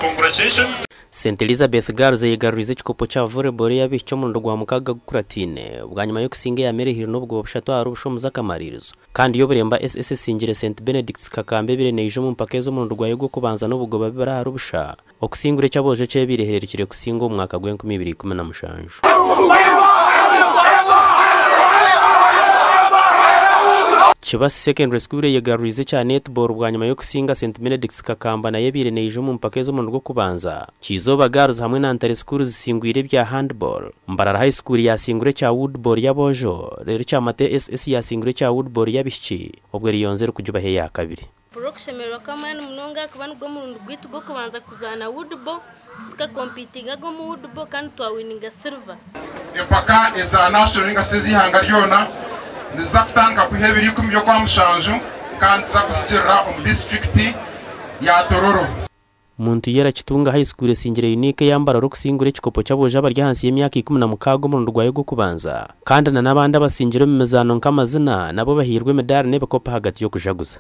Congratulations. St Elizabeth Girls eyegarurize ekikopo kya volleyball ey'abaishiki omurundi gwa mukaaga gukurataine bwanyima y'okusinga eya Maryhill n'obugoba bushatu ahari busha omu z'akamaririzo. Kandi yo Buremba SS esingire St Benedict's Kakamba ebaire neija omu mpaka ez'omurundi gwayo gw'okubanza n'obugoba bibiri ahari busha okusingura eky'aboojo ekyebaire ehererukire kusinga omu mwaka gw'enkumi ibiri ikumi na mushanju. Kibasi Secondary School eyegarurize ekya netball bwanyima y'okusinga St Benedict's Kakamba nayo ebaire neija omu mpaka ez'omurundi gw'okubanza. Kyizooba Girls hamwe na Ntare School zisingwire ebya handball. Mbarara High School yasingura ekya woodball y'aboojo reero Kyamate SS yasingura ekya woodball y'abaishiki obwo Riyonza erikugibaho eya kabiri. Mpurira okushemererwa kw'amaani munonga ahakuba nigwo murundi gwaitu gw'okubanza kuzaana woodball, titukakompitingaga omu woodball kandi twawininga silver. Empaka eza national ninga shi ez'eihanga ryona niziza kutandika kwiha ebiro ikumi by'Okwamushanju kandi tuza kuzigirira omu disiturikiti ya Tororo. Muntuyera Kitunga High School esingire Unique eya Mbarara okusingura ekikopo ky'aboojo abari ahansi y'emyaka 16 omurundi gwayo gw'okubanza kandi na n'abandi abasingire omu mizaano nk'amazina nabo bahairwe emidaari n'ebikopo ahagati y'okujaguza.